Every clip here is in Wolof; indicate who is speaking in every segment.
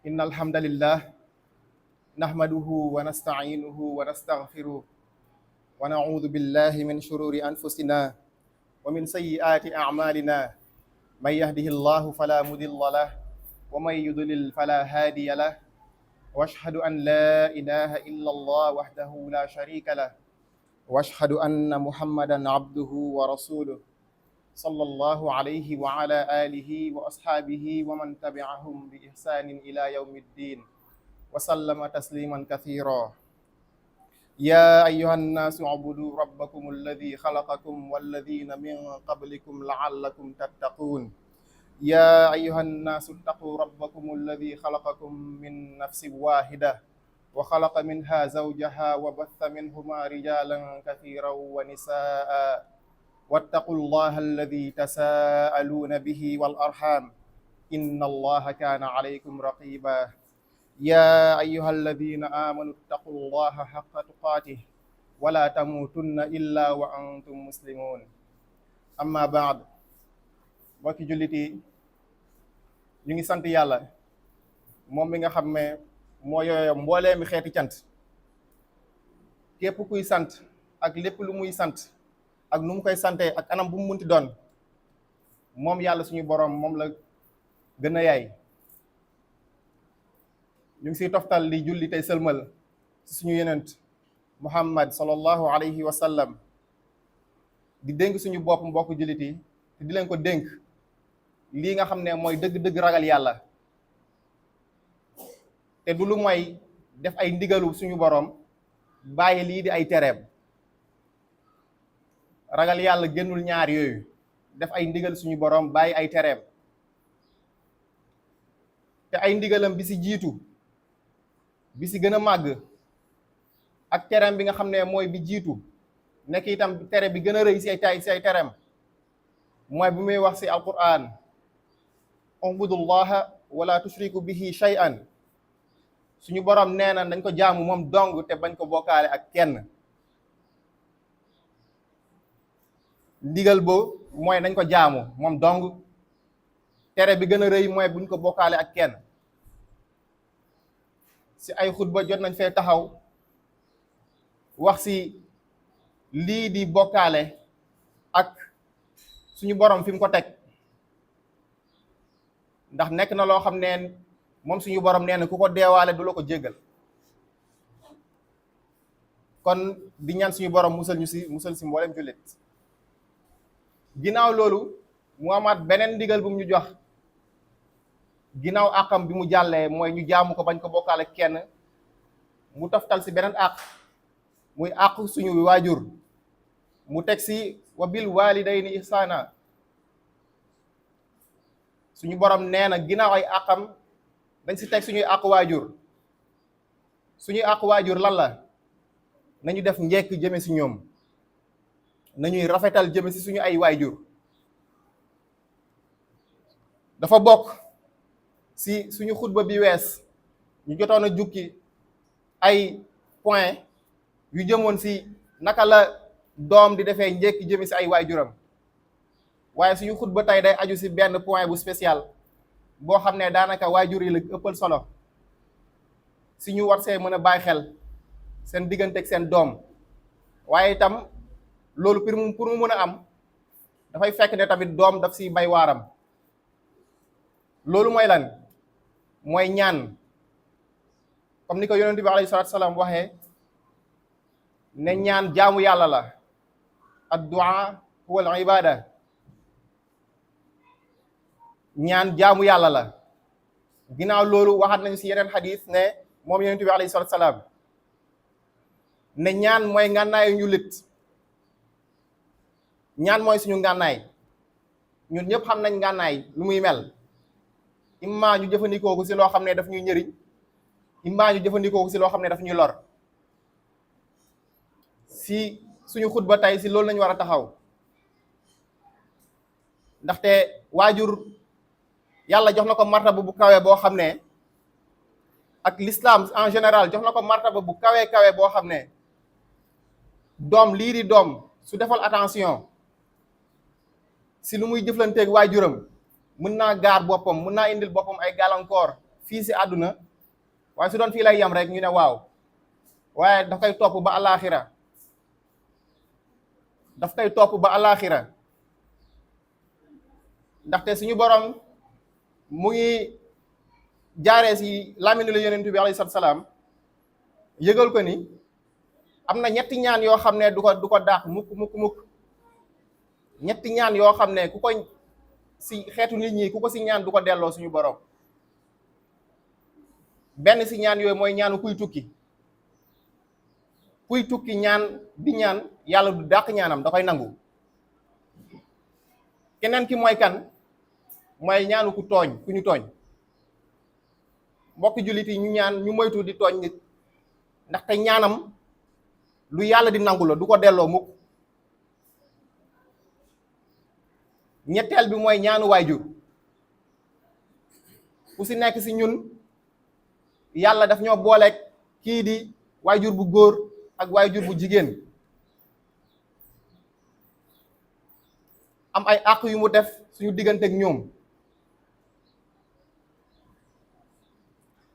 Speaker 1: إن الحمد لله نحمده ونستعينه ونستغفره ونعوذ بالله من شرور أنفسنا ومن سيئات أعمالنا من يهده الله فلا مضل له ومن يضلل فلا هادي له واشهد أن لا إله إلا الله وحده لا شريك له واشهد أن محمدا عبده ورسوله صلى الله عليه وعلى آله وأصحابه ومن تبعهم بإحسان إلى يوم الدين وسلم تسليما كثيرا يا أيها الناس اعبدوا ربكم الذي خلقكم والذين من قبلكم لعلكم تتقون يا أيها الناس اتقوا ربكم الذي خلقكم من نفس واحدة وخلق منها زوجها وبث منهما رجالا كثيرا ونساء واتقوا الله الذي تساءلون به والأرحام إن الله كان عليكم رقيبا يا أيها الذين آمنوا اتقوا الله حق تقاته ولا تموتن إلا وأنتم مسلمون أما بعد mbokki jullit yi ñu ngi sant yàlla moom mi nga xam ne moo yooyo mboolee mi xeeti cant képp kuy sant ak lépp lu muy sant ak nu mu koy sante ak anam bu mu munti doon moom yàlla suñu boroom moom la gën a yaay ñu ngi siy toftal li julli tey sëlmal ci suñu yenent muhammad sallallahu alayhi wa sallam di dénk suñu bopp mbokk jullit yi te di leen ko dénk lii nga xam ne mooy dëgg-dëgg ragal yàlla te du lu mooy def ay ndigalu suñu boroom bàyyi lii di ay tereem ragal yàlla génnul ñaar yooyu def ay ndigal suñu boroom bàyyi ay tereem te ay ndigalam bi si jiitu bi si gën a màgg ak tereem bi nga xam ne mooy bi jiitu nekk itam tere bi gën a rëy si ay tereem mooy bu muy wax si alquran ubudullaha wala tushriku bihi shay'an suñu boroom nee na nañ ko jaamu moom dong te bañ ko bokkaale ak kenn ndigal boo mooy nañ ko jaamu moom dong tere bi gën a rëy mooy buñ ko bokkaale ak kenn si ay xutba jot nañ fee taxaw wax si lii di bokkaale ak suñu borom fi mu ko teg ndax nekk na loo xam ne moom suñu borom nee na ku ko deewaale du la ko jéggal kon di ñaan suñu borom musal si mboolem jullit ginnaaw loolu mu amaat beneen ndigal bu mu ñu jox ginnaaw àqam bi mu jàllee mooy ñu jaamu ko bañ ko bokkaale kenn mu toftal si beneen àq muy àq suñu waajur mu teg si wa bil walidayni ihsana suñu borom nee na ginnaaw ay àqam dañ si teg suñuy àq waajur suñuy àq waajur lan la nañu def njekk jëme si ñoom nañuy rafetal jëme si suñu ay waajur dafa bokk si suñu xutba bi wees ñu jotoon a jukki ay point yu jëmoon si naka la doom di defee njekk jëme si ay waajuram waaye suñu xutba tey day aju si benn point bu spécial boo xam ne daanaka waajur yi la ëppal solo si ñu war see mën a bàyyi xel seen diggante ak seen doom waaye itam loolu pour mu mën a am dafay fekk ne tamit doom daf si bay waaram loolu mooy lan mooy ñaan comme ni ko yonent bi alayhi salaatu salaam waxee ne ñaan jaamu yàlla la ad-du'a huwa al-ibada ñaan jaamu yàlla la ginnaaw loolu waxaat nañu si yeneen xadis ne moom yonent bi alayhi salaatu salaam ne ñaan mooy ngànnaayu ñu lit ñaan mooy suñu ngànnaay ñun ñëpp xam nañ ngànnaay lu muy mel imma ñu jëfandikoo ko si loo xam ne daf ñuy njëriñ imma ñu jëfandikoo ko si loo xam ne daf ñuy lor si suñu xutba tey si loolu lañu war a taxaw ndaxte waajur yàlla jox na ko martaba bu kawe boo xam ne ak l'islam en général jox na ko martaba bu kawe boo xam ne doom lii di doom su defal attention si lu muy jëflanteeg waajuram mën naa gaar boppam mën naa indil boppam ay gàllankoor fii si àdduna waaye su doon fii lay yem rek ñu ne waaw waaye daf koy topp ba alaaxira daf koy topp ba alaaxira ndaxte suñu borom mu ngi jaaree si làmmiñu la yonent bi alayhi salaam yëgal ko ni am na ñetti ñaan yoo xam ne du ko daax mukk ñetti ñaan yoo xam ne ku ko si xeetu nit ñi ku ko si ñaan du ko delloo suñu borom. benn si ñaan yooyu mooy ñaanu kuy tukki ñaan di ñaan yàlla du dàq ñaanam da koy nangu. keneen ki mooy kan mooy ñaanu ku ñu tooñ mbokki jullit yi ñu ñaan ñu moytu di tooñ nit ndaxte ñaanam lu yàlla di nangu la du ko delloo mukk. ñetteel bi mooy ñaanu waajur ku si nekk si ñun yàlla daf ñoo booleeg kii di waajur bu góor ak waajur bu jigéen am ay àq yu mu def suñu digganteeg ñoom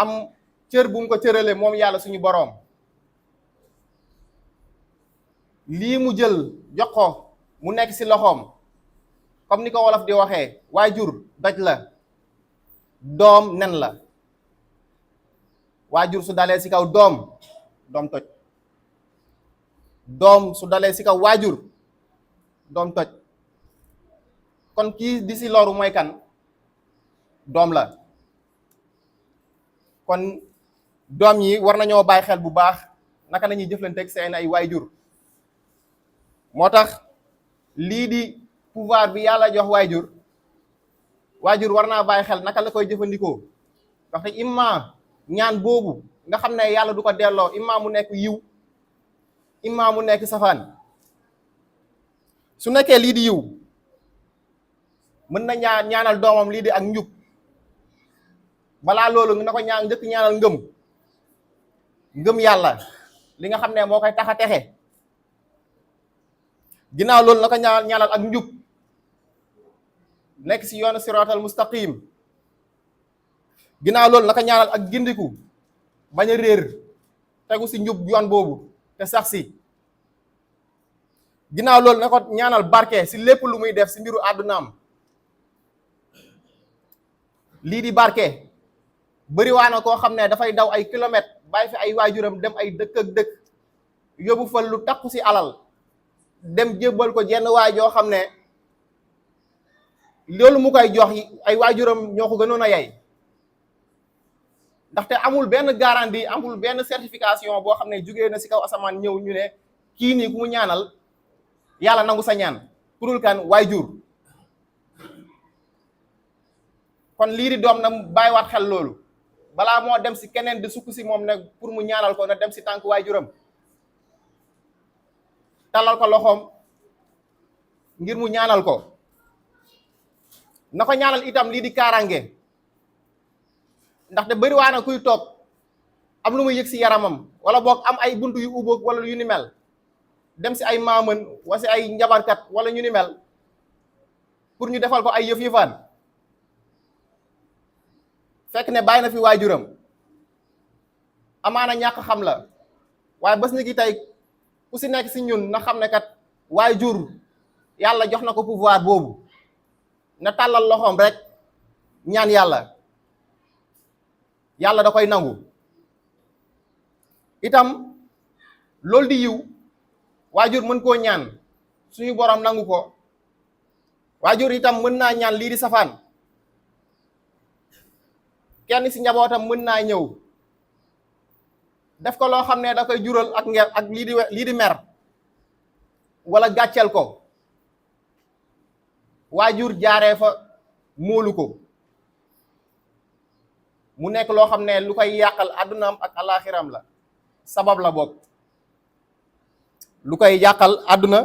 Speaker 1: am cër bu mu ko cërale moom yàlla suñu boroom lii mu jël jox ko mu nekk si loxoom comme ni ko wolof di waxee waajur doj la doom nen la waajur su dalee si kaw doom toj doom su dalee si kaw waajur doom toj kon kii di si loru mooy kan doom la kon doom yi war nañoo bàyyi xel bu baax naka la ñuy jëflanteeg seen ay waajur moo tax lii di pouvoir bi yàlla jox waajur war naa bàyyi xel naka la koy jëfandikoo ndaxte imma ñaan boobu nga xam ne yàlla du ko delloo imma mu nekk yiw imma mu nekk safaan su nekkee lii di yiw mën na ñaanal doomam lii di ak njub balaa loolu na ko njëkk ñaanal ngëm yàlla li nga xam ne moo koy tax a texe ginnaaw loolu na ko ñaanal ak njub nekk si yoonu siraatal mustaqim ginnaaw loolu na ko ñaanal ak gindiku bañ a réer tegu si njub yoon boobu te sax si ginnaaw loolu na ko ñaanal barke si lépp lu muy def si mbiru àddunaam lii di barke bëriwaana koo xam ne dafay daw ay kilomètres bàyyi fi ay waajuram dem ay dëkk ak dëkk yóbbu fa lu takku si alal dem jébbal ko jenn waay joo xam ne loolu mu koy jox ay waajuram ñoo ko gënoon a yay ndaxte amul benn garantie amul benn certification boo xam ne jugee na si kaw asamaan ñëw ñu ne kii nii ku mu ñaanal yàlla nangu sa ñaan ku dul kan waajur kon lii di doom na bàyyiwaat xel loolu balaa moo dem si keneen di sukk si moom ne pour mu ñaanal ko na dem si tànk waajuram talal ko loxoom ngir mu ñaanal ko na ko ñaanal itam lii di kaaraange ndaxte bëri waa na kuy toog am lu muy yëg si yaramam wala boog am ay buntu yu ubboog wala yu ni mel dem si ay maamën wala si ay njabarkat wala ñu ni mel pour ñu defal ko ay yëf-yëfaan fekk ne bàyyi na fi waajuram amaana ñàkk xam la waaye bés ni ki tey ku si nekk si ñun na xam ne kat waajur yàlla jox na ko pouvoir boobu na tàllal loxoom rek ñaan yàlla da koy nangu itam loolu di yiw waajur mën koo ñaan suñu borom nangu ko waajur itam mën naa ñaan lii di safaan kenn si njabootam mën naa ñëw def ko loo xam ne da koy jural ak lii di mer wala gàcceel ko waajur jaaree fa móolu ko mu nekk loo xam ne lu koy yàqal àddunaam ak alaaxiram la sabab la bokk lu koy yàqal àdduna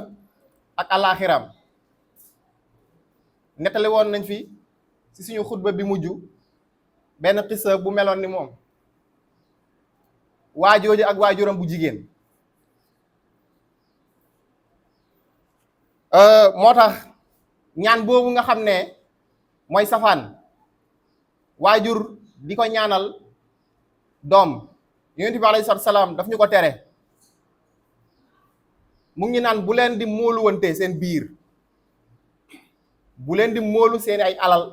Speaker 1: ak alaaxiram nettali woon nañ fi ci suñu xutba bi mujj benn xisa bu meloon ni moom waajooju ak waajuram bu jigéen moo tax ñaan boobu nga xam ne mooy safaan waajur di ko ñaanal doom yonent bi alayhi salaam daf ñu ko tere. mu ngi naan bu leen di móoluwante seen biir, bu leen di móolu seen ay alal,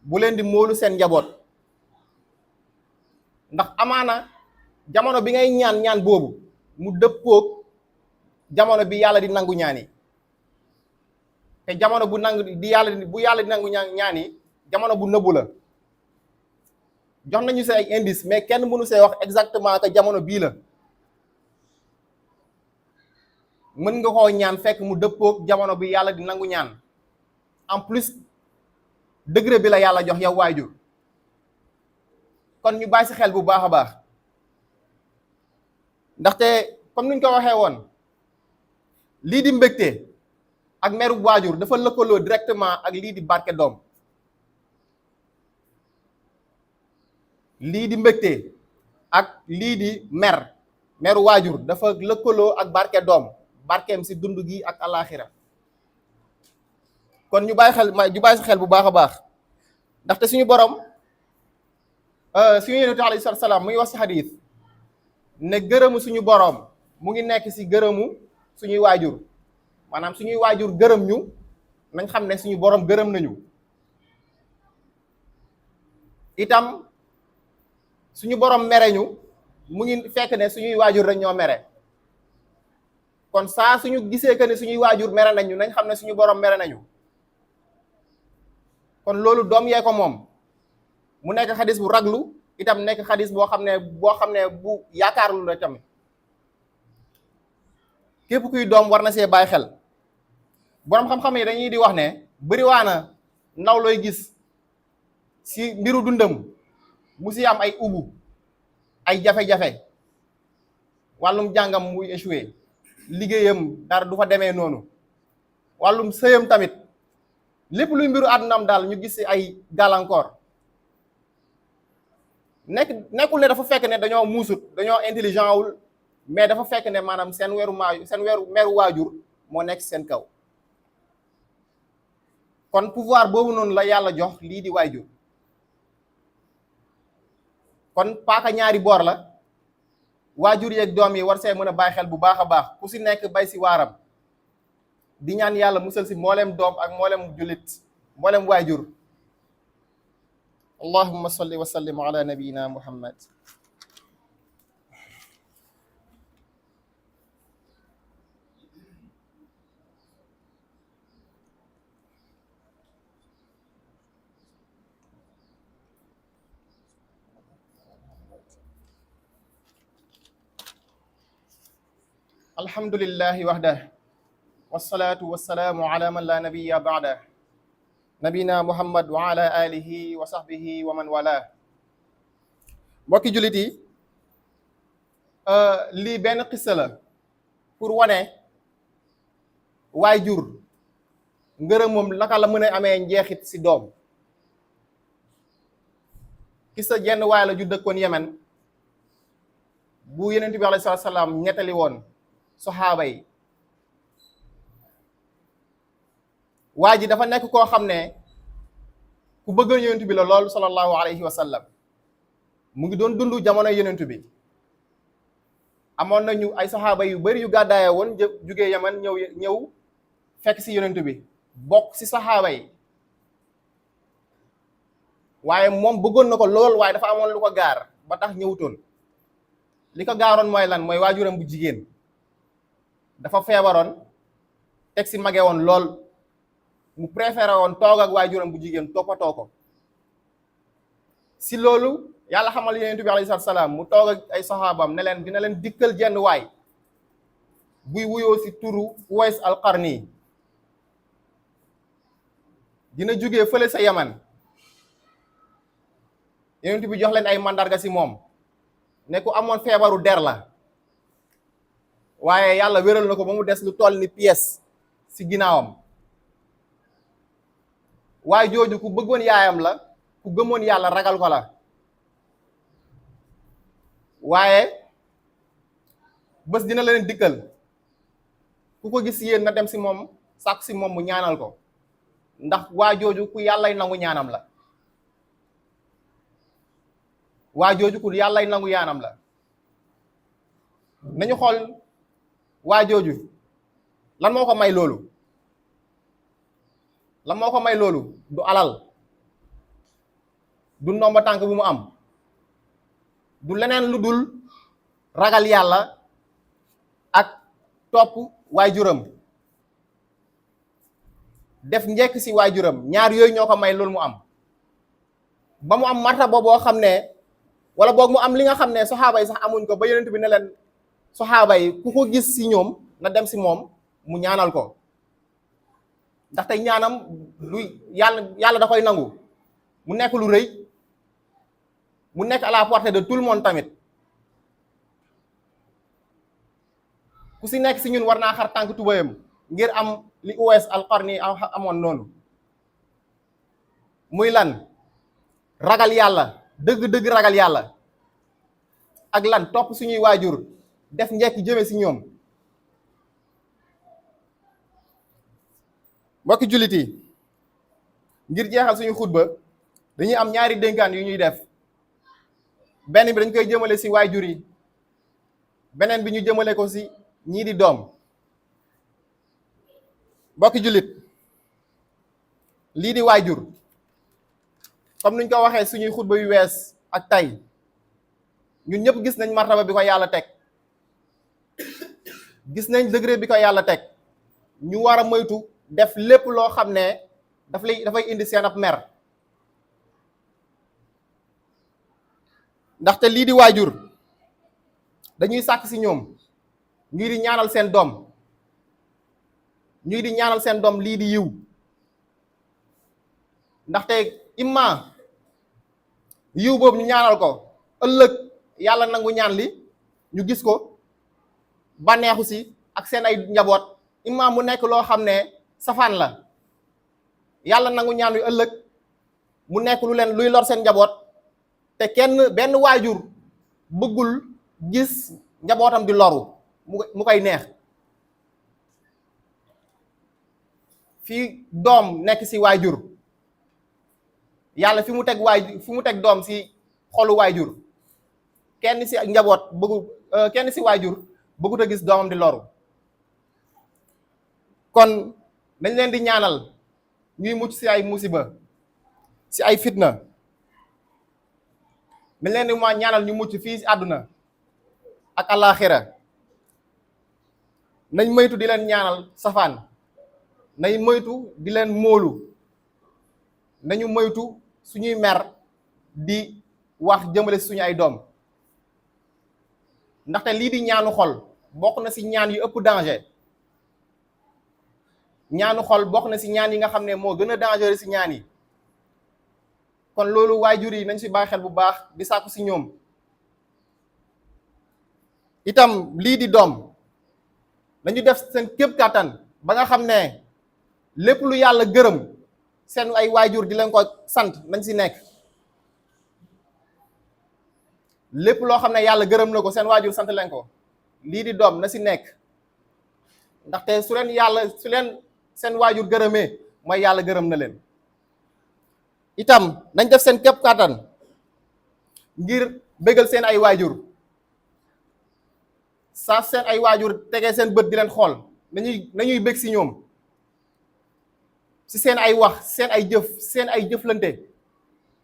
Speaker 1: bu leen di móolu seen njaboot, ndax amaana jamono bi ngay ñaan boobu mu dëppoog jamono bi yàlla di nangu ñaan yi. te jamono bu yàlla di nangu ñaan yi jamono bu nëbbu la. jox nañu see ay indice mais kenn mënu see wax exactement que jamono bii la. mën nga koo ñaan fekk mu dëppoog jamono bi yàlla di nangu ñaan. en plus degré bi la yàlla jox yow waajur. kon ñu bàyyi si xel bu baax a baax. ndaxte comme niñ ko waxee woon lii di mbégte ak meru waajur dafa lëkkaloo directement ak lii di barke doom. lii di mbégte ak lii di meru waajur dafa lëkkaloo ak barke doom, barkeem si dund gi ak alaxira. kon ñu bàyyi si xel bu baax a baax. ndaxte suñu borom suñu yonent alayhi salaam mu ngi wax si xadiis ne gërëmu suñu borom mu ngi nekk si gërëmu suñuy waajur. maanaam suñuy waajur gërëm ñu nañ xam ne suñu borom gërëm nañu. itam suñu borom mere ñu mu ngi fekk ne suñuy waajur rek ñoo mere. kon saa suñu gisee que ne suñuy waajur mere nañu nañ xam ne suñu borom mere nañu. kon loolu doom yee ko moom. mu nekk xadis bu raglu itam nekk xadis boo xam ne bu yaakaarlu la tamit. képp kuy doom war na see bàyyi xel. boroom xam-xam yi dañuy di wax ne bëriwaana ndaw looy gis si mbiru dundam mu si am ay ubu, ay jafe-jafe, wàllum jàngam muy échoué, liggéeyam dara du fa demee noonu, wàllum sëyam tamit lépp luy mbiru àddunaam daal ñu gis si ay gàllankoor. nekkul ne dafa fekk ne dañoo muusut, dañoo intelligent wul, mais dafa fekk ne maanaam seen meru waajur moo nekk seen kaw. kon pouvoir boobu noonu la yàlla jox lii di waajur. kon paaka ñaari boor la. waajur yeeg doom yi war see mën a bàyyi xel bu baax a baax, ku si nekk bay si waaram, di ñaan yàlla musal si mboolem doom ak mboolem jullit, mboolem waajur. allahumma salli wa sallim ala nabiyyina muhammad. alhamdulillahi wahdah wassalatu wassalaamu ala man la nabiyya ba'da nabina muhammad wa ala alihi wa sahbihi wa man wala. mbokki jullit yi, lii benn xissa la pour wane waajur ngërëm moom naka la mën a amee njeexit si doom. xissa jenn waay la ju dëkkoon Yemen bu Yonent bi alayhi salaam ñettali woon saxaaba yi. waa ji dafa nekk koo xam ne ku bëggoon yonent bi la lool sallallahu alayhi wa sallam. mu ngi doon dund jamono yonent bi. amoon nañu ay saxaaba yu bari yu gàddaaya woon jugee Yaman ñëw fekk si yonent bi, bokk si saxaaba yi. waaye moom bëggoon na ko lool, waaye dafa amoon lu ko gaar ba tax ñëwutoon. li ko gaaroon mooy lan? mooy waajuram bu jigéen dafa feebaroon, teg si mage woon lool. mu préféré woon toog ak waajuram bu jigéen toppatoo ko. si loolu yàlla xamal yonent bi alayhi salaam mu toog ak ay saxaabam ne leen dina leen dikkal jenn waay buy wuyoo si turu Uways al-Qarni. dina jógee fële sa Yaman. yonent bi jox leen ay mandarga si moom ne ku amoon feebaru der la, waaye yàlla wéral na ko ba mu des lu toll ni pièce si ginnaawam. waaye jooju ku bëggoon yaayam la, ku gëmoon yàlla ragal ko la. waaye bés dina leen dikkal, ku ko gis yéen na dem si moom, sàkku si moom mu ñaanal ko, ndax waa jooju ku yàllay nangu ñaanam la. waa jooju ku yàllay nangu yaanam la. nañu xool waa jooju lan moo ko may loolu. lan moo ko may loolu du alal, du ndomba tànk bu mu am, du leneen lu dul ragal yàlla ak topp waajuram, def njekk ci waajuram. ñaar yooyu ñoo ko may loolu mu am ba mu am martaba boo xam ne, wala boog mu am li nga xam ne saxaaba yi sax amuñ ko, ba yonent bi ne leen saxaaba yi ku ko gis ci ñoom na dem ci moom mu ñaanal ko, ndaxte ñaanam lu yàlla da koy nangu. mu nekk lu rëy, mu nekk à la portée de tout le monde tamit. ku ci nekk ci ñun war naa xar tànk tubayam ngir am li Uwais al-Qarni amoon noonu. muy lan? ragal yàlla, dëgg-dëgg ragal yàlla. ak lan? topp suñuy waajur, def njekk jëme ci ñoom. mbokki jullit yi, ngir jeexal suñu xutba dañuy am ñaari dénkaan yu ñuy def. benn bi dañ koy jëmale ci waajur yi, beneen bi ñu jëmale ko ci ñii di doom. mbokki jullit, lii di waajur, comme nuñ ko waxee suñuy xutba yu wees ak tey, ñun ñëpp gis nañ martaba bi ko yàlla teg, gis nañ degré bi ko yàlla teg. ñu war a moytu def lépp loo xam ne dafay indi seen ab mer. ndaxte lii di waajur dañuy sàkk ci ñoom ñuy di ñaanal seen doom, ñuy di ñaanal seen doom lii di yiw. ndaxte imma yiw boobu ñu ñaanal ko ëllëg yàlla nangu ñaan li ñu gis ko bànneexu ci ak seen ay njaboot, imma mu nekk loo xam ne safaan la, yàlla nangu ñaan wi ëllëg mu nekk luy lor seen njaboot. te benn waajur bëggul gis njabootam di loru mu koy neex. fii doom nekk ci waajur, yàlla fi mu teg doom ci xolu waajur, kenn ci njaboot kenn ci waajur bëggut a gis doomam di loru. kon dañ leen di ñaanal ñuy mucc ci ay musiba, ci ay fitna. dañ leen di ñaanal ñu mucc fii ci àdduna ak àllaaxira. nañ moytu di leen ñaanal safaan, nañ moytu di leen móolu, nañu moytu suñuy mer di wax jëmale suñu ay doom. ndaxte lii di ñaanu xol bokk na ci ñaan yu ëpp danger. ñaanu xol bokk na ci ñaan yi nga xam ne moo gën a dangereux ci ñaan yi. kon loolu waajur yi nañ ci bàyyi xel bu baax, di sàkku ci ñoom. itam lii di doom nañu def seen képp kàttan ba nga xam ne lépp lu yàlla gërëm seen ay waajur di leen ko sant nañ ci nekk. lépp loo xam ne yàlla gërëm na ko seen waajur sant leen ko, lii di doom na ci nekk. ndaxte su leen seen waajur gërëmee mooy yàlla gërëm na leen. itam nañ def seen képp kàttan ngir bégal seen ay waajur. saa seen ay waajur tegee seen bët di leen xool nañuy bég ci ñoom, ci seen ay wax, seen ay jëf, seen ay jëflante,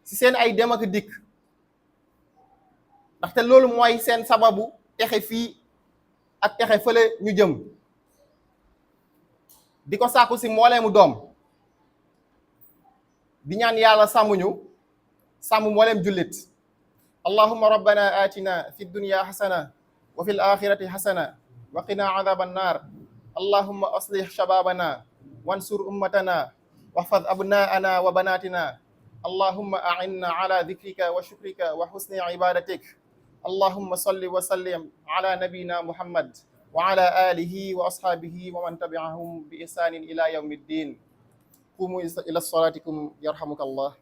Speaker 1: ci seen ay dem ak dikk. ndaxte loolu mooy seen sababu texe fii ak texe fële ñu jëm. di ko sàkku ci mbooleemu doom, di ñaan yàlla sàmmuñu sàmm mbooleem jullit. allahumma rabbana atina fi dunya xasana wa fi l axirati xasana wa qina adaba annar. allahumma aslih shababana wansur ummatana wahfad abnaana wa banatina. allahumma a'inna ala dhikrika wa shukrika wa husni ibadatik. allahumma salli wa sallim ala nabiyina muhammad wa ala alihi wa ashabihi wa man tabi'ahum bi ihsanin ila yawmi ddin. qumu ila salatikum yarhamuka allah.